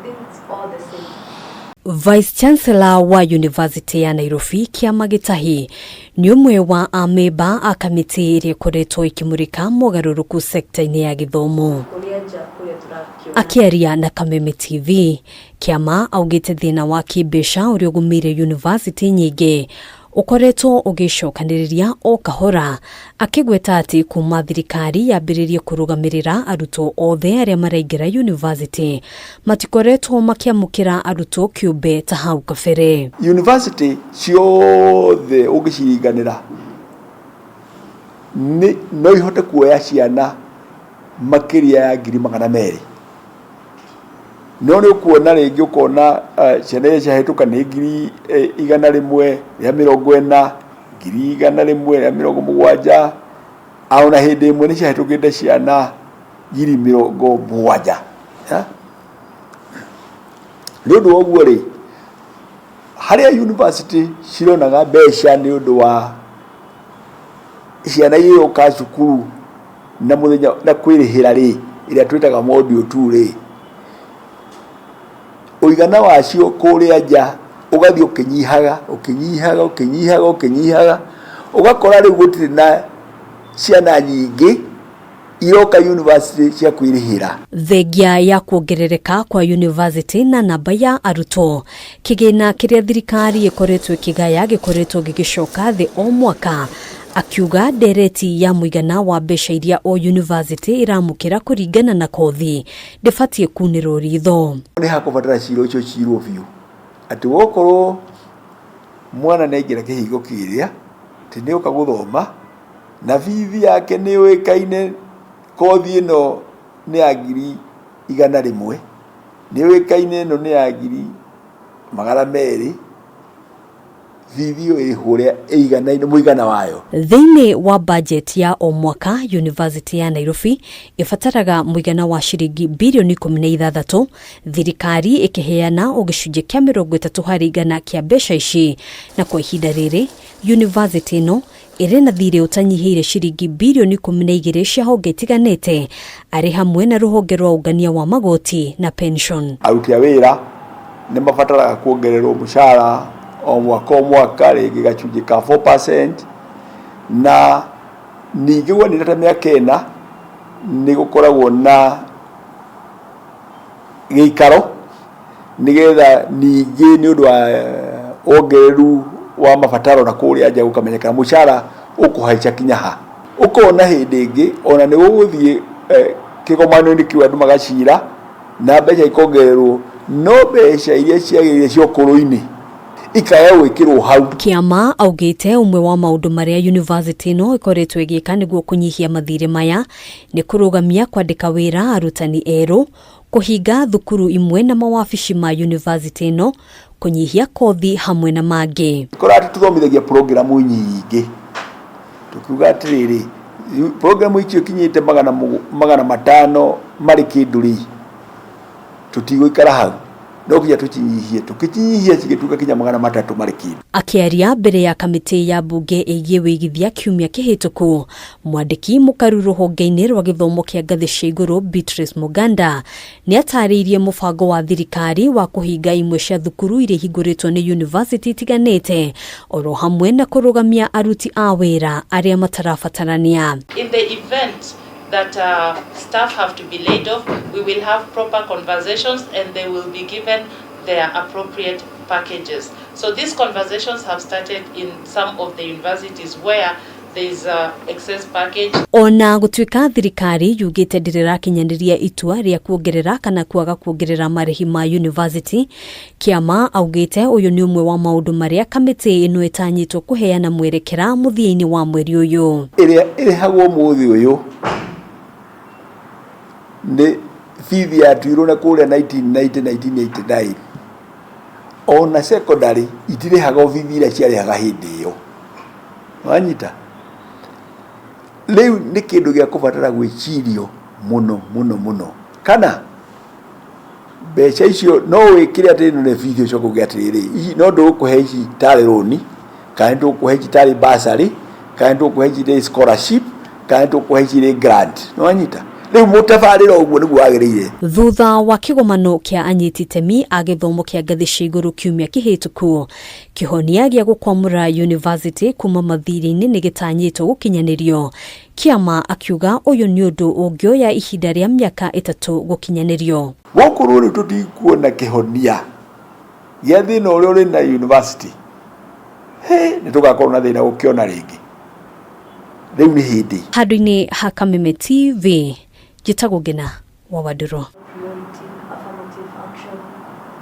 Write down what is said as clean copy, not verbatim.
think it's all the same. Vice Chancellor wa Yunivasĩtĩ ya Nairobi Kĩama Gĩtahi nĩ ũmwe wa amemba a kamĩtĩ ĩrĩa ĩkoretwo ĩkĩmũrĩka mogarũrũku sekta-inĩ ya gĩthomo. Kũrĩa nja kũrĩa tũrakĩona. Akĩaria na Kameme TV, Kĩama augĩte thĩna wa kĩmbeca ũrĩa ũgũmĩire yunivasĩtĩ nyingĩ ũkoretwo ũgĩcokanĩrĩria o kahora, akĩgweta atĩ kuma thirikari yambĩrĩrie kũrũgamĩrĩra arutwo othe arĩa maraingĩra yunivasĩtĩ matikoretwo makĩamũkĩra arutwo kĩũmbe ta hau kabere. University ciothe ũngĩciringanĩra nĩ no ihote kuoya ciana makĩria ya 200,000, no nĩ ũkuona rĩngĩ ũkona ciana iria ciahĩtũka nĩ 140,000, 170,000, ona hĩndĩ ĩmwe nĩ ciahĩtũkĩte ciana 70,000. Nĩ ũndũ wa ũguo rĩ, harĩa university cironaga mbeca nĩ ũndũ wa ciana iria cukuru na mũthenya na kwĩrĩhĩra rĩ, ĩrĩa twĩtaga module 2 rĩ, ũigana wacio kũrĩa nja ũgathiĩ ũkĩnyihaga, ũkĩnyihaga, ũkĩnyihaga, ũkĩnyihaga, ũgakora rĩu gũtirĩ na ciana nyingĩ iroka university cia kwĩrĩhĩra. Thengia ya kuongerereka kwa university na namba ya arutwo, kĩgĩna kĩrĩa thirikari ĩkoretwo ĩkĩgaya gĩkoretwo gĩgĩcoka thĩ o mwaka, akiuga ndereti ya mũigana wa mbeca iria o university ĩramũkĩra kũringana na kothi ndĩbatiĩ kunĩrwo ritho. Nĩ hakũbatara cira ũcio cirwo biũ atĩ wokorwo mwana nĩ aingĩra kĩhingo kĩrĩa atĩ nĩ oka gũthoma na bithi yake nĩ yũĩkaine, kothi ĩno nĩ ya 100,000, nĩ yũĩkaine ĩno nĩ ya 200,000, bithi ĩyo ĩrĩhwo ũrĩa ĩiganaine mũigana wayo. Thĩinĩ wa budget ya o mwaka, University ya Nairobi ĩbataraga mũigana wa ciringi birioni 16, thirikari ĩkĩheana o gĩcunjĩ kĩa 30% kĩa mbeca ici, na kwa ihinda rĩrĩ university ĩno ĩrĩ na thirĩ ũtanyihĩire ciringi birioni 12 cia honge itiganĩte, arĩ hamwe na rũhonge rwa ũngania wa magoti na pension. Aruti a wĩra nĩ mabataraga kuongererwo mũcara o mwaka o mwaka, rĩngĩ gacunjĩ ka 4%, na ningĩ gwanina ta mĩaka 4 nĩ gũkoragwo na gĩikaro, nĩgetha ningĩ nĩ ũndũ wa wongereru wa mabataro na kũrĩa nja gũkamenyekana mũcara ũkũhaica kinya ha. Ũkona hĩndĩ ĩngĩ ona nĩ gũgũthiĩ kĩgomano-inĩ kĩu andũ magacira na mbeca ikongererwo, no mbeca iria ciagĩrĩire cia ũkũrũ-inĩ ikaga gwĩkĩrwo hau. Kĩama augĩte ũmwe wa maũndũ marĩa university ĩno ĩkoretwo ĩgĩka nĩguo kũnyihia mathirĩ maya nĩ kũrũgamia kwandĩka wĩra arutani erũ, kũhinga thukuru imwe na mawabici ma university ĩno, kũnyihia kothi hamwe na mangĩ. Kora atĩ tũthomithagia programu nyingĩ, tukiuga atĩrĩrĩ, programu icio ikinyĩte 500 marĩ kĩndũ rĩ, tũtigũikara hau, no nginya tũcinyihie, tũkĩcinyihia cigĩtuĩka kinya 300 marĩ kĩndũ. Akĩaria mbere ya kamĩtĩ ya mbunge ĩgiĩ wĩigithia kiumia kĩhĩtũku, mwandĩki mũkaru rũhonge-inĩ rwa gĩthomo kĩa ngathĩ cia igũrũ Beatrice Muganda nĩ atarĩirie mũbango wa thirikari wa kũhinga imwe cia thukuru iria ihingũrĩtwo nĩ university itiganĩte, oro hamwe na kũrũgamia aruti a wĩra arĩa matarabatarania. In the event that staff have to be laid off, we will have proper conversations and they will be given their appropriate packages. So these conversations have started in some of the universities where there is a excess package. Ona gũtuĩka thirikari yugĩte ndĩrĩrakinyanĩria itua rĩa kuongerera kana kwaga kuongerera marĩhi ma university, Kĩama augĩte ũyũ nĩ ũmwe wa maũndũ marĩa kamĩtĩ ĩno ĩtanyĩtwo kũheana mwerekera mũthia-inĩ wa mweri ũyũ. Ĩrĩa ĩrĩhagwo mũthĩ ũyũ nĩ bithi yatuirwo na kũrĩa 1990, 1989, ona secondary itirĩhaga bithi iria ciarĩhaga hĩndĩ ĩyo, wanyita. Rĩu nĩ kĩndũ gĩa kũbatara gwĩcirio mũno mũno mũno, kana mbeca icio no wĩkĩre atĩ ĩno nĩ bithi, ũcoke uge atĩrĩrĩ, ici no ndũgũkũhe ici tarĩ rũni, kana nĩ tũgũkũhe ici tarĩ bursary, kana nĩ tũgũkũhe ici rĩ scholarship, kana nĩ tũgũkũhe ici rĩ grant, nĩ wanyita. Rĩu mũtabarĩre ũguo nĩguo wagĩrĩire. Thutha wa kĩgomano kĩa anyiti itemi a gĩthomo kĩa ngathĩ cia igũrũ kiumia kĩhĩtũku, kĩhonia gĩa gũkwamũra university kuma mathirĩ-inĩ nĩ gĩtanyĩtwo gũkinyanĩrio. Kĩama akiuga ũyũ nĩ ũndũ ũngĩoya ihinda rĩa mĩaka 3 gũkinyanĩrio. Gũkorwo rĩu tũtikuona kĩhonia gĩa thĩna ũrĩa ũrĩ na university, he nĩ tũgakorwo na thĩna gũkĩona rĩngĩ. Rĩu nĩ hĩndĩ. Handũ-inĩ ha Kameme TV, njĩtagwo Ngina wa Wandũrũ.